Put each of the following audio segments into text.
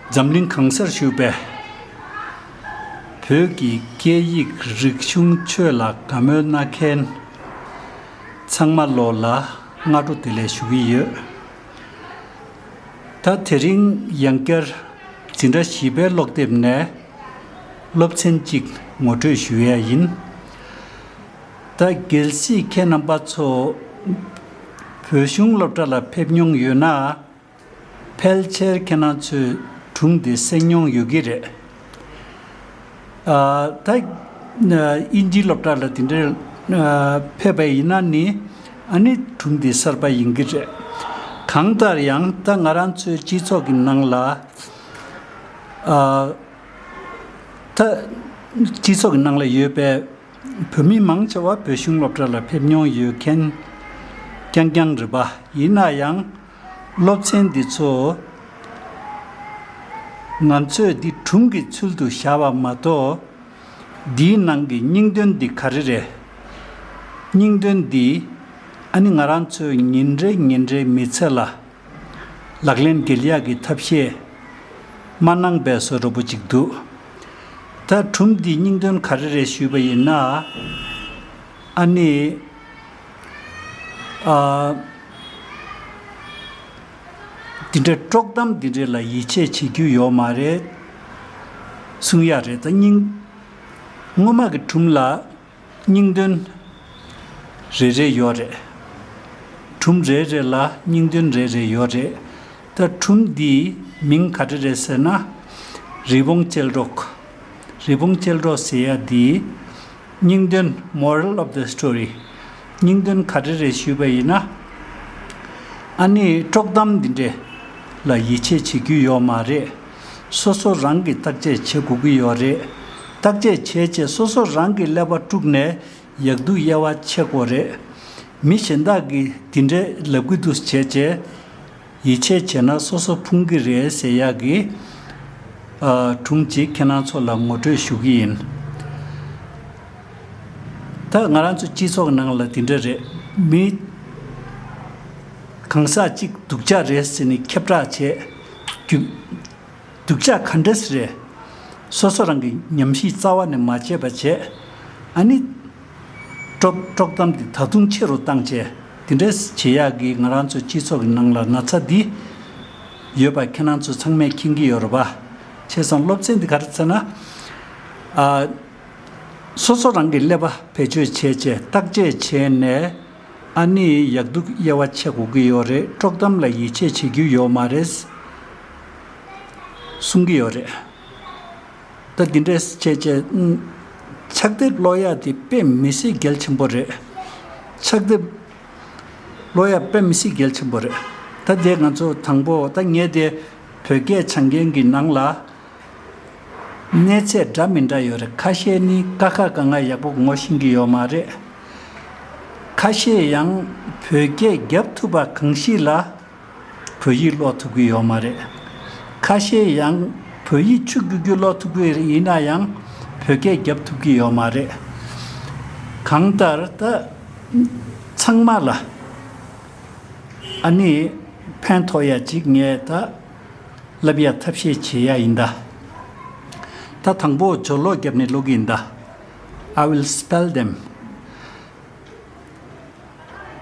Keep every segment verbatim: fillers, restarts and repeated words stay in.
འཛམ་གླིང་གང་སར་བཞུགས་པའི་བོད་ཀྱི་སྐད་ཡིག་རིག་གཞུང་ཆོས་ལ་དགའ་མོས་གནང་མཁན་ཚང་མ་ལོ་ལ་སྔ་དྲོ་བདེ་ལེགས་ཞུ་གི་ཡོད། ད་དེ་རིང་ཡང་བསྐྱར་འཛིན་གྲྭ་བཞི་པའི་ཀློག་དེབ་ནས་སློབ་ཚན་གཅིག་ངོ་སྤྲོད་ཞུ་ཡ་ཡིན། ད་གལ་སྲིད་ཁྱེད་རྣམ་པ་ཚོ་བོད་གཞུང་སློབ་གྲྭ་ལ་ཕེབས་མྱོང་ཡོད་ན། ཕལ་ཆེར་ཁྱེད་རང་ཚོས་སྒྲུང་འདི་གསན་མྱོང་ཡོད་ཀྱི་རེད། ཨ། ད་ཨིན་ཇི་སློབ་གྲྭ་ལ་དེ་འདྲའི་ཕེབས་པ་ཡིན་ན་ནི་ཨ་ནི་སྒྲུང་འདི་གསར་པ་ཡིན་གྱི་རེད། གང་ལྟར་ཡང་ད་ང་རང་ཚོའི་སྤྱི་ཚོགས་ཀྱི་ནང་ལ། ཨ། ད་སྤྱི་ཚོགས་ཀྱི་ནང་ལ་ཡོད་པའི་བོད་མི་མང་ཆེ་བ་བོད་གཞུང་སློབ་གྲྭ་ལ་ཕེབས་མྱོང་ཡོད་མཁན་རྐྱང་རྐྱང་རེད་པ། ཡིན་ན་ཡང་སློབ་ཚན་འདི་ཚོ་ང་ཚོས་འདི་སྒྲུང་གི་ཚུལ་དུ་བཞག་པ་མ་གཏོགས། འདིའི་ནང་གི་སྙིང་དོན་འདི་ག་རེ་རེད། སྙིང་དོན་འདི་ཨ་ནི་ང་རང་ཚོས་ཉིན་རེ་ཉིན་རེ་མི་ཚེ་ལ་ལག་ལེན་འགེལ་ཡག་གི་ཐབས་ཤེས་མ་གནང་པའི་བཟོ་འདྲ་པོ་ཅིག་འདུག། ད་སྒྲུང་འདིའི་སྙིང་དོན་ག་རེ་རེད་ཞུས་པ་ཡིན་ན། ཨ་ནི། ཨ། འདི་འདྲའི་དཀྲོག་གཏམ་འདི་འདྲའི་ལ་ཡིད་ཆེས་བྱེད་རྒྱུ་ཡོད་མ་རེད་གསུང་ཡ་རེད། ད་སྙིང་སྔོན་མ་གི་སྒྲུང་ལ་སྙིང་དོན་རེ་རེ་ཡོད་རེད། སྒྲུང་རེ་རེ་ལ་སྙིང་དོན་རེ་རེ་ཡོད་རེད། ད་སྒྲུང་འདིའི་མིང་ག་རེ་རེད་ཟེར་ན། རི་བོང་ཅལ་སྒྲོག། རི་བོང་ཅལ་སྒྲོག་ཟེར་ཡ་འདིའི་སྙིང་དོན། Moral of the story། སྙིང་དོན་ག་རེ་རེད་ཞུས་པ་ཡིན་ན། ཨ་ནི་དཀྲོག་གཏམ་འདི་འདྲ་ལ་ཡིད་ཆེས་བྱེད་རྒྱུ་ཡོད་མ་རེད། སོ་སོ་རང་གིས་བརྟག་དཔྱད་བྱེད་དགོས་ཀྱི་ཡོད་རེད། བརྟག་དཔྱད་བྱས་རྗེས་སོ་སོ་རང་གིས་ཀླད་པ་དཀྲུགས་ནས་ཡག་སྡུག་དབྱེ་བ་ཕྱེ་དགོས་རེད། མི་གཞན་དག་གིས་འདི་འདྲ་ལབ་ཀྱི་འདུག་བྱས་རྗེས། ཡིད་ཆེས་བྱས་ན་སོ་སོ་ཕུང་གི་རེད་ཟེར་ཡག་གི། ཨ། སྒྲུང་ཅིག་ཁྱེད་རང་ཚོ་ལ་ངོ་སྤྲོད་ཞུ་གི་ཡིན། ད་ང་རང་ཚོ་སྤྱི་ཚོགས་ནང་ལ་དེ་འདྲ་རེད། མི་གང་ཟག་གཅིག་སྡུག་ཅག་རེད་ཟེར་ནས་ཁྱབ་བསྒྲགས་བྱས། རྒྱུ། སྡུག་ཅག་ག་འདྲ་ཞིག་རེད། སོ་སོ་རང་གི་ཉམས་ཞིབ་རྩ་བ་ནས་མ་བྱས་པ་བྱས། ཨ་ནི། དཀྲོག་དཀྲོག་གཏམ་འདི་ད་དུང་ཆེ་རུ་བཏང་བྱས། དེ་འདྲ་བྱེད་ཡག་གི་ང་རང་ཚོ་སྤྱི་ཚོགས་ཀྱི་ནང་ལ་ན་ཚ་འདི་ཡོད་པ་ཁྱེད་རང་ཚོ་ཚང་མས་མཁྱེན་གྱི་ཡོད་རེད་པ། བྱས་ཙང་སློབ་ཚན་འདི་ག་རེ་ཟེར་ན། ཨ། སོ་སོ་རང་གི་ཀླད་པ་བེད་སྤྱོད་བྱས་བྱས་བརྟག་དཔྱད་བྱས་ནས། ཨ་ནི་ཡག་སྡུག་དབྱེ་བ་ཕྱེ་དགོས་ཀྱི་ཡོད་རེད། དཀྲོག་གཏམ་ལ་ཡིད་ཆེས་བྱེད་རྒྱུ་ཡོད་མ་རེད་གསུང་གི་ཡོད་རེད། ད་འདི་འདྲས་བྱས་བྱས། ཕྱག་དེབ་ཀློག་ཡག་དེ་དཔེ་མི་སྲིད་གལ་ཆེན་པོ་རེད། ཕྱག་དེབ་ཀློག་ཡག་དཔེ་མི་སྲིད་གལ་ཆེན་པོ་རེད། ད་དེ་ང་ཚོ་དང་པོ་ད་ངས་དེ་བོད་སྐད་སྦྱང་མཁན་གྱི་ནང་ལ། གནས་ཚད་འདྲ་མི་འདྲ་ཡོད་རེད། ཁ་ཤས་ནི་ཀ་ཁ་ག་ང་ཡག་པོ་ངོ་ཤེས་ཀྱི་ཡོད་མ་རེད། ཁ་ཤས་ཡང་བོད་སྐད་རྒྱབ་ཐུབ་པ་གང་ཞིག་ལ་བོད་ཡིག་ཀློག་ཐུབ་ཀྱི་ཡོད་མ་རེད། ཁ་ཤས་ཡང་བོད་ཡིག་ཆུ་རྒྱུག་རྒྱུག་ཀློག་ཐུབ་ཀྱི་ཡིན་ན་ཡང་བོད་སྐད་རྒྱབ་ཐུབ་ཀྱི་ཡོད་མ་རེད། གང་ལྟར་ད་ཚང་མ་ལ་ཨ་ནི་ཕན་ཐོགས་ཡ་ཅིག་ངས་ད། ལབ་ཡ་ཐབས་ཤེས་བྱེད་ཡ་ཡིན་ད། ད་དང་པོ་སྦྱོར་ཀློག་བརྒྱབ་ནས་ཀློག་གི་ཡིན་ད། I will spell them.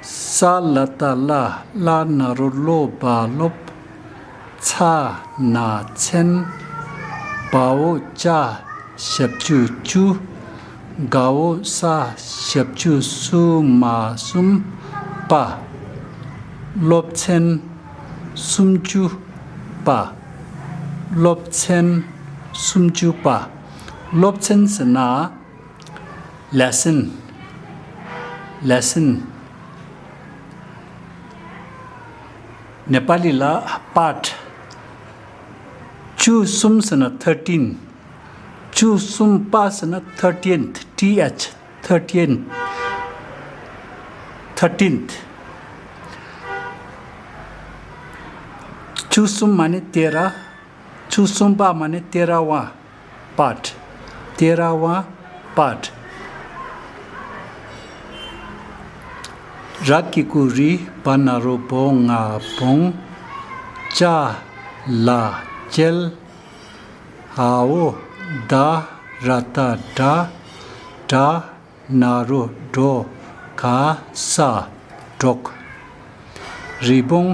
ས་ལ་བཏགས་སླ། ལ་ན་རོ་ལོ་བ་སློབ། ཚ་ན་མཚན། བ་འོ་བྱ། ཞབས་ཀྱུ་བཅུ། ག་འོ་ག་ས། ཞབས་ཀྱུ་སུ་མ་གསུམ། པ། སློབ་ཚན་སུམ་ཅུ་པ། སློབ་ཚན་སུམ་ཅུ་པ། སློབ་ཚན་ཟེར་ན། lesson. Lesson. ནེ་པ་ལི་ལ་པཱཊ། བཅུ་གསུམ་ཟེར་ན་thirteen. བཅུ་གསུམ་པ་ཟེར་ན་thirteenth. T H. Thirteenth. Thirteenth. བཅུ་གསུམ་མ་ནི་ཏེ་ར། བཅུ་གསུམ་པ་མ་ནི་ཏེ་ར་ཝ་པཱཊ། ཏེ་ར་ཝ་པཱཊ། ར་གི་གུ་རི། བ་ན་རོ་བོ་ང་བོང་། ཅ་ལ་ཅལ། གའོ། ད་ར་ད་དྲ། དྲ་ན་རོ་དྲོ། ག་ས་འབྲོག་རི་བོང་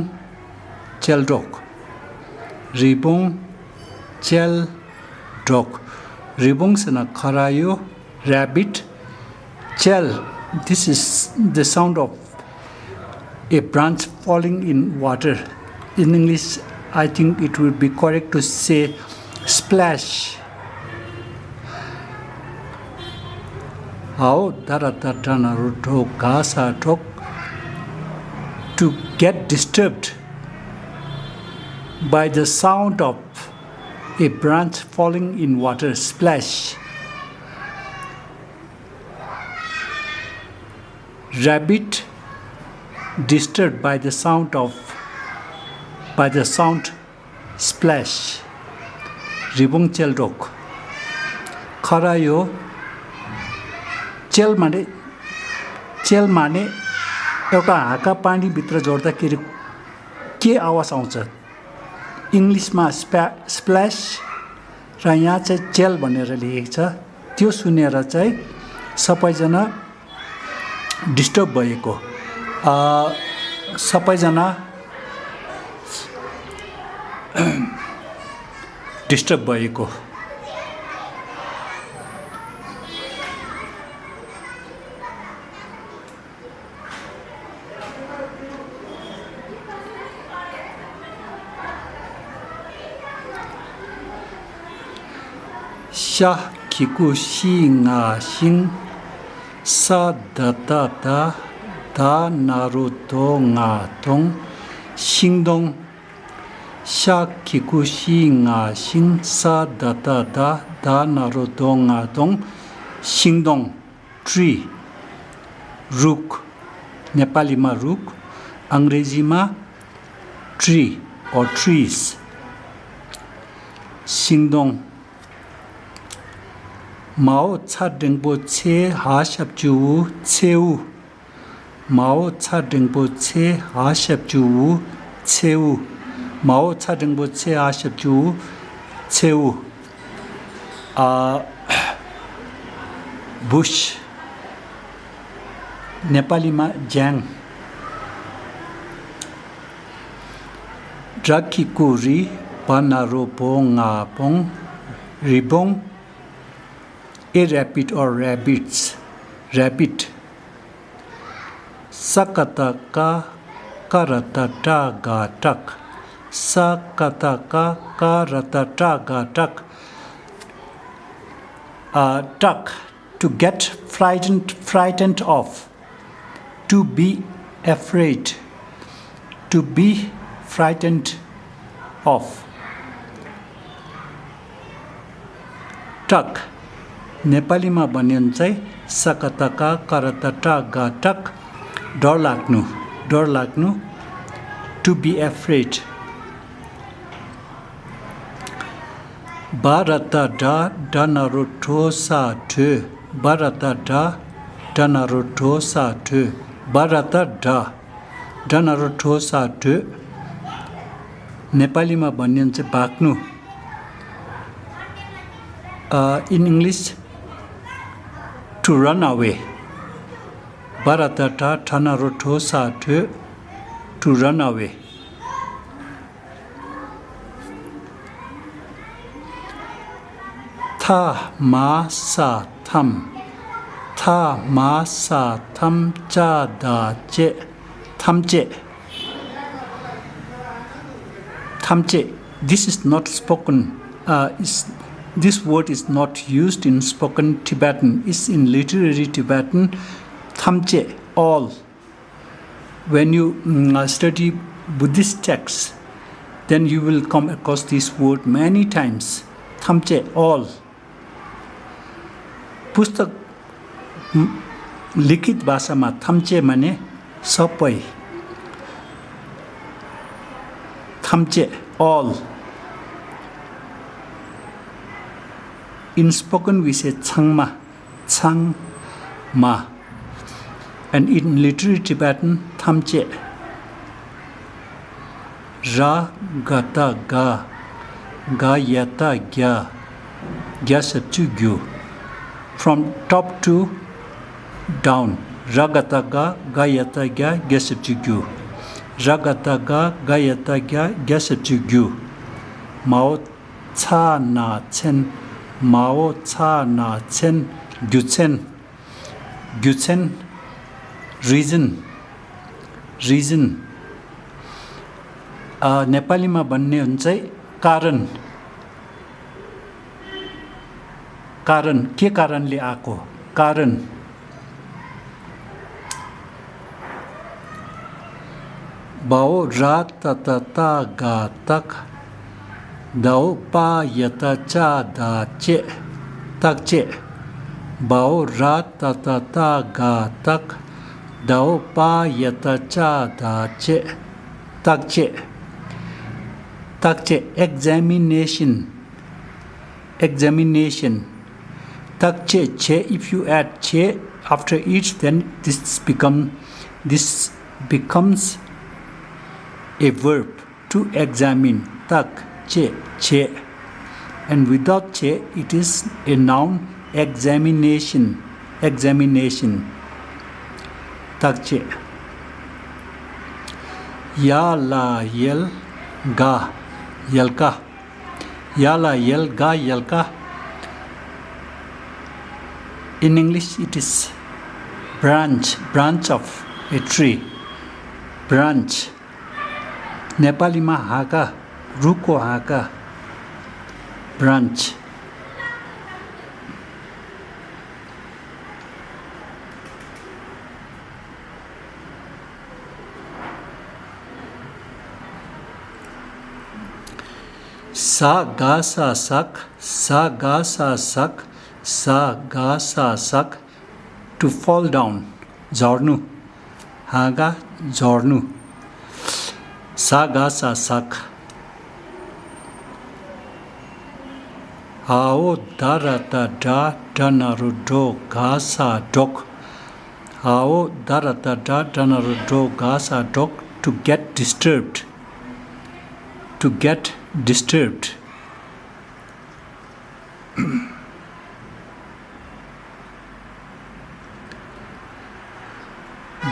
ཅལ་འབྲོག་རི་བོང་ཅལ་འབྲོག་རི་བོང་ཟེར་ན་ཁ་ར་ཡོ། Rabbit. ཅལ. This is the sound of a branch falling in water. In English, I think it would be correct to say splash. ཨའོ། ད་ར་ད་དྲ་ན་རོ་དྲོ། ག་ས་འབྲོག To get disturbed by the sound of a branch falling in water. Splash. Rabbit disturbed by the sound of, by the sound splash. རི་བོང་ཅལ་འབྲོག་ཁ་ར་ཡོ། ཅལ་མ་ནེ། ཅལ་མ་ནེ། एउटा हाका पानी भित्र जोड्दाखेरि के आवाज आउँछ? इङ्ग्लिसमा स्प्या स्प्ल्यास र यहाँ चाहिँ च्याल भनेर लेखेको छ। त्यो सुनेर चाहिँ सबैजना डिस्टर्ब भएको, अ, सबैजना डिस्टर्ब भएको। ཤ་གི་གུ་ཤི་ང་ཤིང་། ས་ད་བཏགས་སྡ། སྡ་ན་རོ་སྡོ་ང་སྡོང་། ཤིང་སྡོང་། ཤ་གི་གུ་ཤི་ང་ཤིང་། ས་ད་བཏགས་སྡ། སྡ་ན་རོ་སྡོ་ང་སྡོང་། ཤིང་སྡོང་། Tree. रुख. नेपालीमा रुख, अङ्ग्रेजीमा tree or trees. ཤིང་སྡོང་། མའོ་ཚ་འགྲེང་བུ་ཚེ་འ་ཞབས་ཀྱུ་འུ། མཚེའུ། མའོ་ཚ་འགྲེང་བུ་ཚེ་འ་ཞབས་ཀྱུ་འུ། མཚེའུ། མའོ་ཚ་འགྲེང་བུ་ཚེ་འ་ཞབས་ཀྱུ་འུ། མཚེའུ། ཨ། बुश। नेपालीमा झ्याङ། र की कु री, भ न रो भो ङ भोङ। रिभोङ। A rabbit or rabbits. Rabbit. ས་ཀ་བཏགས་སྐ། ཀ་ར་བཏགས་སྐྲ་ག་སྐྲག་ས་ཀ་བཏགས་སྐ། ཀ་ར་བཏགས་སྐྲ་ག་སྐྲག་ཨ། སྐྲག To get frightened, frightened of. To be afraid. To be frightened of. སྐྲག नेपालीमा भन्यो भने चाहिँ स क त क क र त ट ग स्ट्रक। डर लाग्नु, डर लाग्नु। To be afraid. ब र त ड, ड न रो ढो स ढो। ब र त ड, ड न रो ढो स ढो। ब र त ड, ड न रो ढो स ढो। नेपालीमा भन्यो भने चाहिँ भाग्नु। Uh, in English, to run away. ब र त ड, ड न रो ढो स ढो। To run away. ཐ་མ་ས་ཐམ། ཐ་མ་ས་ཐམ། ཅ་ད་ཅེ། ཐམས་ཅད། ཐམས་ཅད། This is not spoken, uh, is, this word is not used in spoken Tibetan. It's in literary Tibetan. ཐམས་ཅད། All. When you, mm, uh, study Buddhist texts, then you will come across this word many times. ཐམས་ཅད། All. पुस्तक, म, लिखित भाषामा ཐམས་ཅད माने सबै। ཐམས་ཅད། All. In spoken we say ཚང་མ། ཚང་མ། And in literary Tibetan, ཐམས་ཅད། ར་ག་བཏགས་སྒ། སྒ་ཡ་བཏགས་སྒྱ། བརྒྱ་ཞབས་ཀྱུ་བརྒྱུ། From top to down. ར་ག་བཏགས་རྒ་ག་ཡ་བཏགས་རྒྱ། བརྒྱ་ཞབས་ཀྱུ་བརྒྱུ། ར་ག་བཏགས་རྒ་ག་ཡ་བཏགས་རྒྱ། བརྒྱ་ཞབས་ཀྱུ་བརྒྱུ། མའོ་ཚ་ན་མཚན། མའོ་ཚ་ན་མཚན། རྒྱུ་མཚན། རྒྱུ་མཚན། Reason. Reason. ཨ། ནེ་པ་ལི་མ་བན་ནེ་ཨོན་ཙེ་ཀ་རན། ཀ་རན། के कारण ले आएको? ཀ་རན། བའོ་ར་ཏ་བཏགས་རྟ་ག་བཏགས། དའོ་པ་ཡ་བཏགས་པྲ་ད་པྲེ། བཏགས་པྲེ། བའོ་ར་ཏ་བཏགས་རྟ་ག་བཏགས། དའོ་པ་ཡ་བཏགས་པྲ་ད་པྲེ། བཏགས་པྲེ། བཏགས་པྲེ། Examination. Examination. བཏགས་པྲེ་བྱས། If you add བྱས after it, then this become, this becomes a verb to examine. བཏགས་པྲེ་བྱས། And without བྱས, it is a noun. Examination. Examination. བཏགས་པྲེ། ཡ་ལ་ཡལ་ག་ཡལ་ག། ཡ་ལ་ཡལ་ག་ཡལ་ག། In English, it is branch, branch of a tree. Branch. ནེ་པ་ལི་མ་ཧ་ག་རུ་ཁོ་ཧ་ག། Branch. ཟ་ག་ས་ཟག་ཟ་ག་ས་ཟག་ཟ་ག་ས་ཟག To fall down. འབྱོར་ནུ། ཧ་ག་འབྱོར་ནུ། ཟ་ག་ས་ཟག་ཨའོ་ད་ར་བཏགས་དྲ་དྲ་ན་རོ་དྲོ་ག་ས་འདྲོག་ཨའོ་ད་ར་བཏགས་དྲ་དྲ་ན་རོ་དྲོ་ག་ས་འདྲོག To get disturbed. To get disturbed.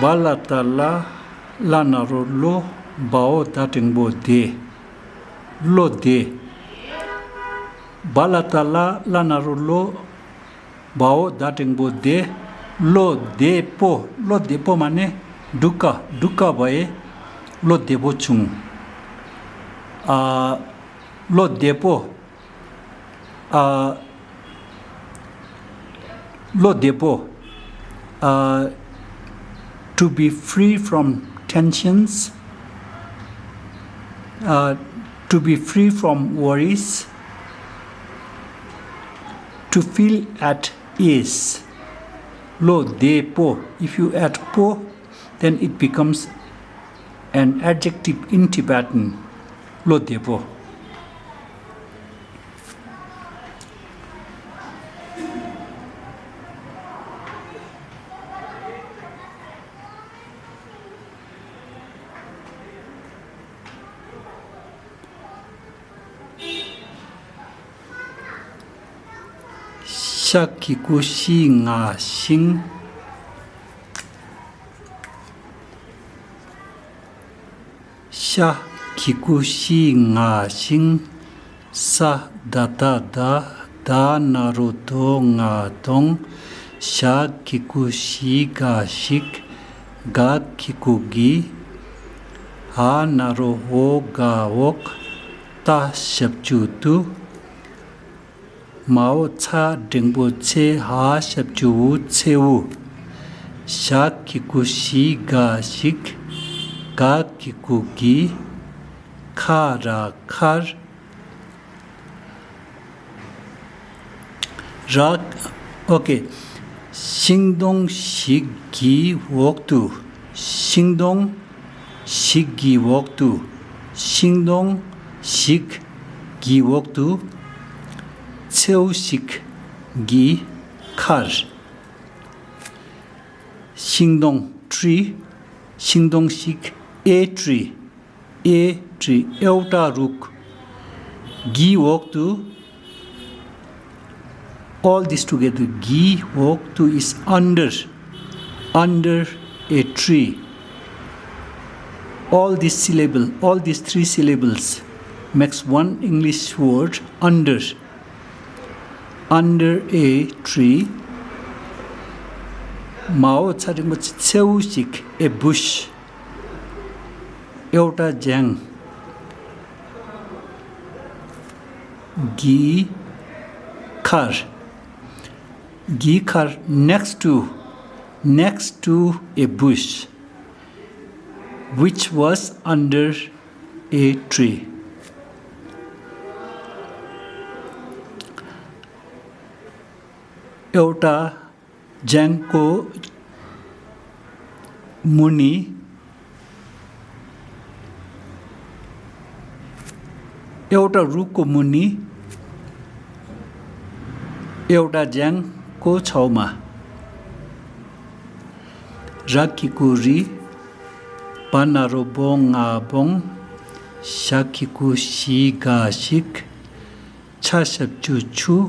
བ་ལ་བཏགས་བླ་ལ་ན་རོ་བློ། བའོ་ད་འགྲེང་བུ་བདེ། བློ་བདེ། བ་ལ་བཏགས་བླ་ལ་ན་རོ་བློ། བའོ་ད་འགྲེང་བུ་བདེ། བློ་བདེ་པོ། བློ་བདེ་པོ་མ་ནེ་འདུག་ག་འདུག་ག་བ་ཡེ། བློ་བདེ་པོ་བྱུང་། ཨ། བློ་བདེ་པོ། ཨ། བློ་བདེ་པོ། ཨ། To be free from tensions. Uh, to be free from worries. To feel at ease. བློ་བདེ་པོ། If you add པོ, then it becomes an adjective in Tibetan. བློ་བདེ་པོ། ཤ་གི་གུ་ཤི་ང་ཤིང་། ཤ་གི་གུ་ཤི་ང་ཤིང་། ས་ད་བཏགས་སྡ་ད་ན་རོ་དོ་ང་དོང་། ཞ་གི་གུ་ཞི་ག་ཞིག་ག་གི་གུ་གི་ཧ་ན་རོ་འོ་ག་འོག་ཏ་ཞབས་ཀྱུ་ཏུ། མའོ་ཚ་འགྲེང་བུ་ཚེ་ཧ་ཞབས་ཀྱུ་འུ་ཚེའུ། ཞ་གི་གུ་ཞི་ག་ཞིག་ག་གི་གུ་གི་ཁ་ར་མཁར། ར། ཨོ་ཀེ། ཤིང་སྡོང་ཞིག་གི་འོག་ཏུ། ཤིང་སྡོང་ཞིག་གི་འོག་ཏུ། ཤིང་སྡོང་ཞིག་གི་འོག་ཏུ། མཚེའུ་ཞིག་གི་མཁར། ཤིང་སྡོང་tree། ཤིང་སྡོང་ཞིག A tree. A tree. एउटा रुख གི་འོག་ཏུ། All this together, གྱི་འོག་ཏུ is under, under a tree. All this syllable, all these three syllables makes one English word, under. Under a tree. མའོ་ཚ་འགྲེང་བུ་མཚེའུ་ཞིག a bush. एउटा झ्याङ གྱི་ཁར། གྱི་ཁར next to, next to a bush which was under a tree. एउटा झ्याङको मुनि, एउटा रुखको मुनि, एउटा झ्याङको छेउमा। र खि कु रि, ब न रो बो ङ बोङ, श खि कु सि ग सिक, ཆ་ཞབས་ཀྱུ་ཆུ།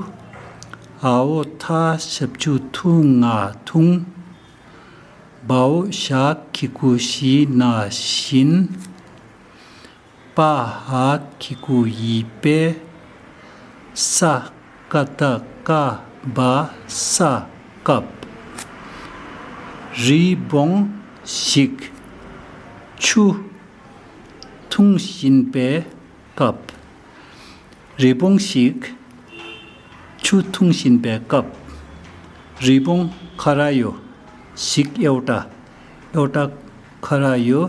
འའོ་ཐ་ཞབས་ཀྱུ་ཐུ་ང་ཐུང་། བའོ་ཞ་གི་གུ་ཞི་ན་བཞིན། པ་འ་གི་གུ་འི་པས། ས་ཀ་ད་ཀ་བ་ས་སྐབས། རི་བོང་ཞིག་ཆུ་འཐུང་བཞིན་པའི་སྐབས། རི་བོང་ཞིག་ཆུ་འཐུང་བཞིན་པའི་སྐབས། རི་བོང་ཁ་ར་ཡོ། ཞིག་एउटा། एउटा ཁ་ར་ཡོ།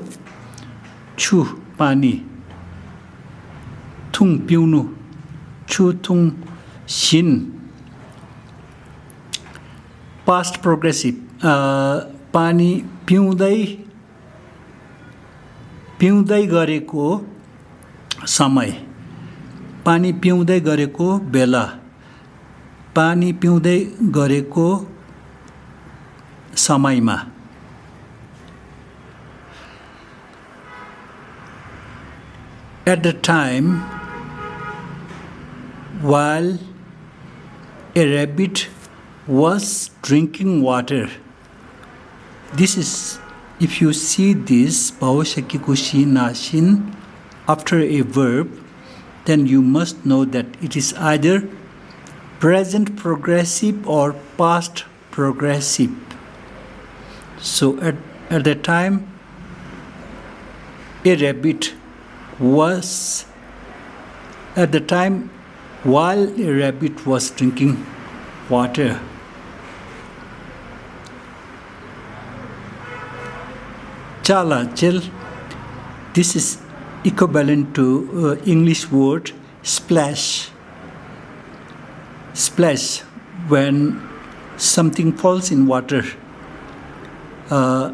ཆུ་པ་ནི། འཐུང་पिउनु། ཆུ་འཐུང་བཞིན། Past progressive. पानी पिउँदै पिउँदै गरेको समय। पानी पिउँदै गरेको बेला। पानी पिउँदै गरेको समयमा। At the time while a rabbit was drinking water. This is, if you see this, भावशक्तिको सिनासिन after a verb, then you must know that it is either present progressive or past progressive. So at, at the time a rabbit was, at the time while a rabbit was drinking water. चाला चेल, this is equivalent to uh, English word splash. Splash, when something falls in water, uh,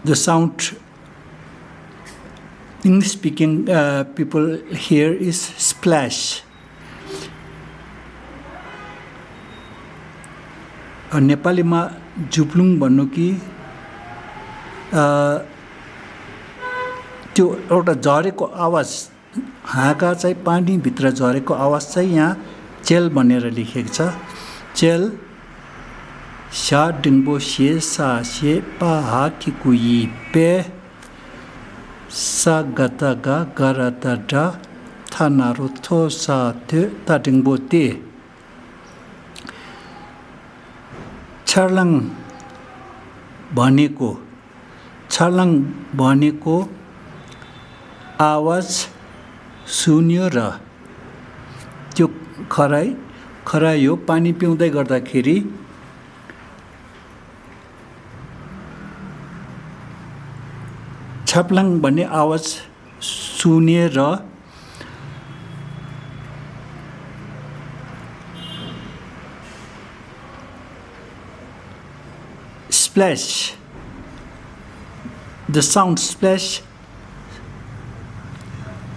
the sound English speaking uh, people hear is splash. नेपालीमा जुप्लुङ भन्नु कि त्यो एउटा झरेको आवाज, हाँका चाहिँ पानीभित्र झरेको आवाज चाहिँ यहाँ चेल भनेर लेखेको छ। चेल, सा डिङ्बो से सा से पा हा कि कु यी पे, सा ग त ग ग र त ड, थ न रो थो सा थो त डिङ्बो ते। छर्लङ भनेको, छर्लङ भनेको आवाज सुन्यो र त्यो खराई, खरायो पानी पिउँदै गर्दाखेरि छाप्लाङ भन्ने आवाज सुनेर splash, the sound splash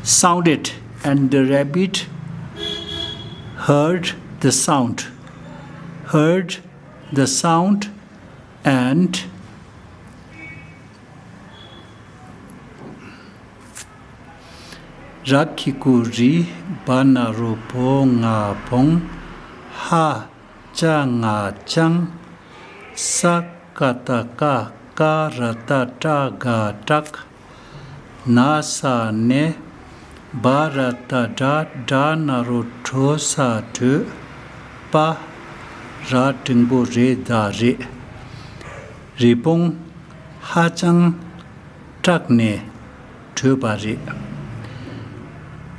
sounded and the rabbit heard the sound, heard the sound and ར་ཁི་ཀུ་རི་བ་ན་རོ་བོ་ང་བོང་། ཧ་ཅ་ང་ལྕང་། ས་ཀ་བཏགས་སྐ། ཀ་ར་བཏགས་སྐྲ། ག་སྐྲག་ན་ས་ནས། བ་ར་བཏགས་བྲ། བྲ་ན་རོ་བྲོ་ས་བྲོས། པ་ར་འགྲེང་བུ་རེ་ད་རེད། རི་བོང་ཧ་ཅང་སྐྲག་ནས་བྲོས་པ་རེད།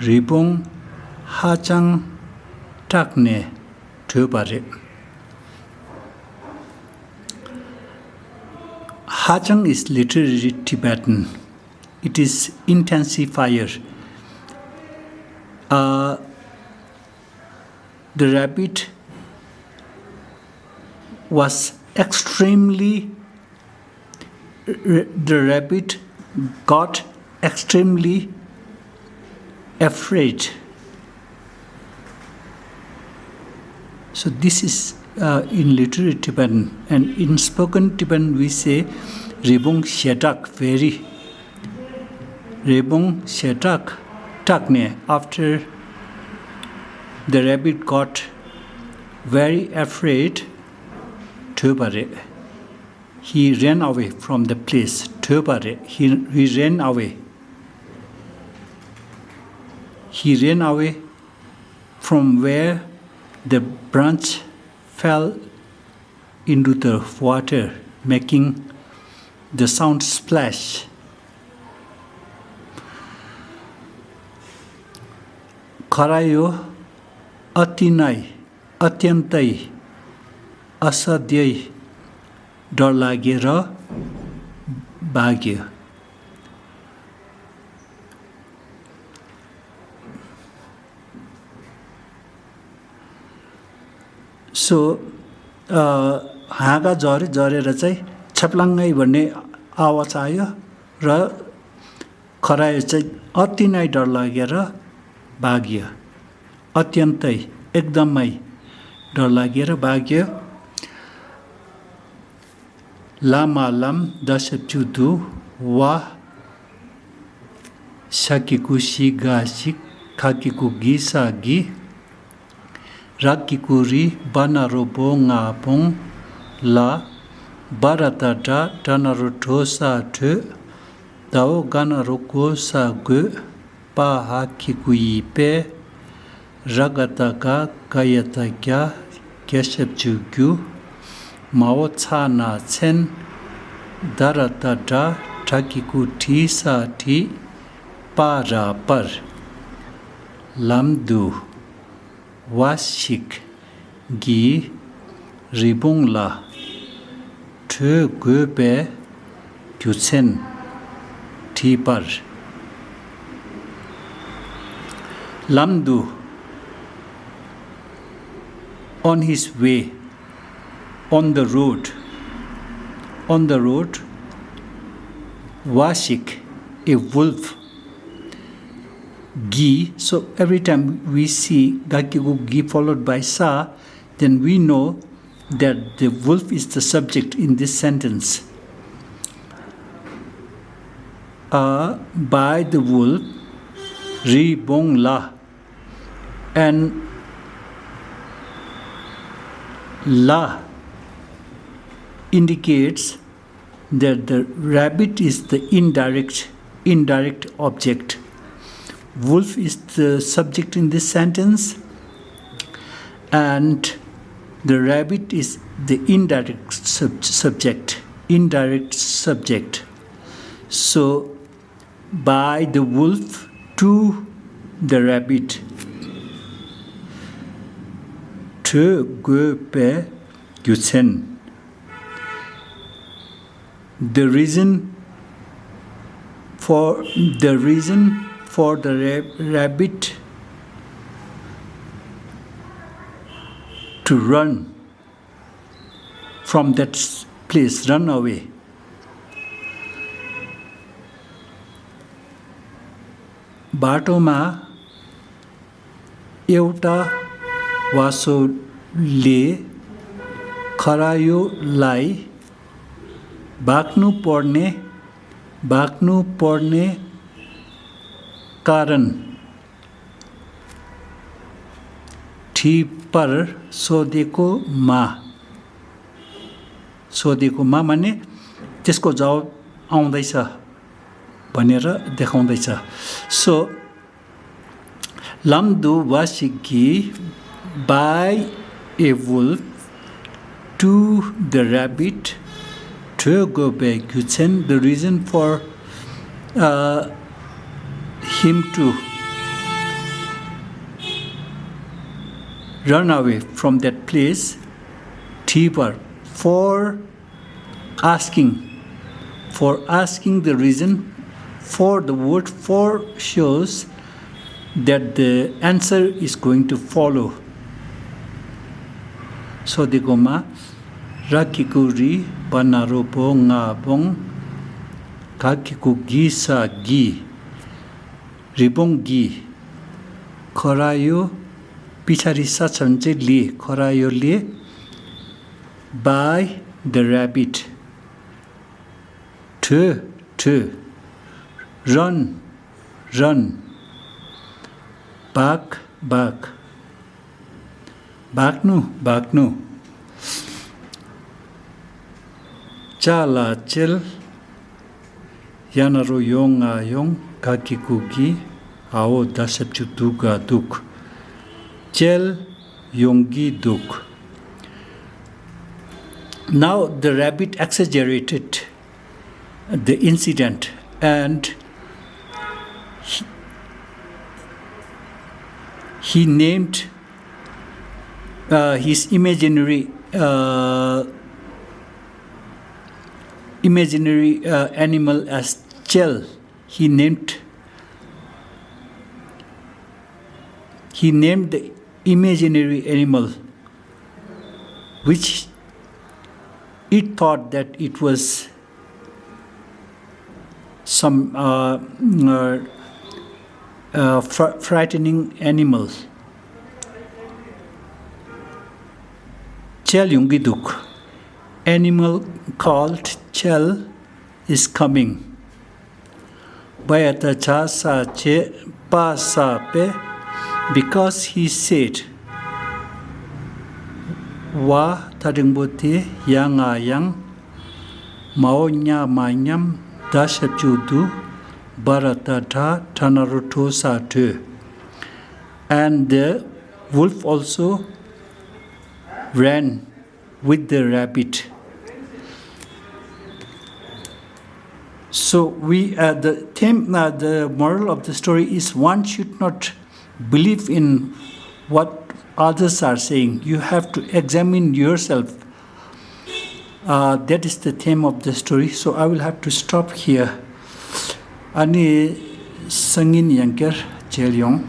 རི་བོང་ཧ་ཅང་སྐྲག་ནས་བྲོས་པ་རེད། ཧ་ཅང་is literary Tibetan. It is intensifier. Uh, the rabbit was extremely the rabbit got extremely afraid. So this is uh, in literary Tibetan, and in spoken Tibetan we say རི་བོང་ཞེ་དྲག very རི་བོང་ཞེ་དྲག་སྐྲག་ནས after the rabbit got very afraid བྲོས་པ་རེད། He ran away from the place. བྲོས་པ་རེད། He, he ran away. He ran away from where the branch fell into the water, making the sound splash. खरायो अति नै अत्यन्तै असाध्यै डरलागेर भाग्यो। So, uh, हागा झरे झरेर चाहिँ छप्लाङ्गै भन्ने आवाज आयो र खरायो चाहिँ अति नै डर लागेर भाग्यो। अत्यन्तै, एकदमै डर लागेर भाग्यो। लामा लाम दशप्चु दु वा। ཤ་གི་གུ་ཤི་ག་ཤིག་ཁ་གི་གུ་གི་ས་གི་ར་གི་གུ་རི་བ་ན་རོ་བོ་ང་བོང་ལ། བ་ར་བཏགས་བྲ། བྲ་ན་རོ་བྲོ་ས་བྲོས། ད་འོ་ག་ན་རོ་གོ་ས་དགོས། པ་ཧ་གི་གུ་ཡི་པས། ར་ག་བཏགས་རྒ། རྒ་ཡ་བཏགས་རྒྱ། རྒྱ་ཞབས་ཀྱུ་རྒྱུ། མ་འོ་ཚ་ན་མཚན། ད་ར་བཏགས་དྲ། དྲ་གི་གུ་དྲི་ས་དྲིས། པ་ར་པར། ལམ་དུ་བ་ཞིག་གིས་རི་བོང་ལ་བྲོས་དགོས་པའི་རྒྱུ་མཚན་དྲིས་པར། ལམ་དུ། On his way, on the road, on the road, བ་ཞིག a wolf གིས, so every time we see ག་གི་གུ་གིས followed by ས, then we know that the wolf is the subject in this sentence. Uh, by the wolf, རི་བོང་ལ, and ལ indicates that the rabbit is the indirect indirect object. Wolf is the subject in this sentence, and the rabbit is the indirect sub- subject. Indirect subject. So, by the wolf to the rabbit. བྲོས་དགོས་པའི་རྒྱུ་མཚན། The reason for the reason for the ra- rabbit to run from that place, run away. बाटोमा एउटा वासोले खरायोलाई भाग्नु पर्ने भाग्नु पर्ने कारण དྲིས་པར་སོ་དེ་ཀོ་མ། སོ་དེ་ཀོ་མ་མ་ནི་དེ་སྐོ་ཛའོ་ཨང་དེ་ས་བ་ནི་ར་དེ་ཁོང་དེ་ས། སོ། ལམ་དུ་བ་ཞིག་གིས། By a wolf to the rabbit, ཁྲོད་དགོས་པའི་རྒྱུ་མཚན, the reason for, uh, him to run away from that place, དྲིས་པར། For asking, for asking the reason, for the word for shows that the answer is going to follow. སོ་དེ་ཀོ་མ། ར་གི་གུ་རི། བ་ན་རོ་བོ། ང་བོང་། ག་གི་གུ་གི་ས་གིས། རི་བོང་གིས། ཁོ་ར་ཡོ། པི་ཆ་རི་ས་ཆ་འཇེ་ལི། ཁོ་ར་ཡོ་ལི། By the rabbit. ཁྲོད། ཁྲོད། Run. Run. Back. Back. བག་ནུ། བག་ནུ། ཅ་ལ་ཅལ། ཡ་ན་རོ་ཡོ་ང་ཡོང་། ག་གི་གུ་གི། འ་འོ་ད་ཞབས་ཀྱུ་དུ་ག་འདུག་ཅལ་ཡོང་གི་འདུག Now the rabbit exaggerated the incident and he, he named, uh, his imaginary, uh, imaginary, uh, animal as Chel. He named, he named the imaginary animal, which it thought that it was some, uh, uh, uh, fr- frightening animal. Chel yungi duk. Animal called Chel is coming. Bayata cha sa che pa sa pe, because he said, wa ta ring bo te ya nga yang, ma o nya ma nyam, da sha chu du, ba ra ta ta, ta na ro to sa to. And the wolf also ran with the rabbit. So we, uh, the theme, uh, the moral of the story is one should not believe in what others are saying. You have to examine yourself. Uh, that is the theme of the story. So I will have to stop here. Ani sangin yangker chel yong.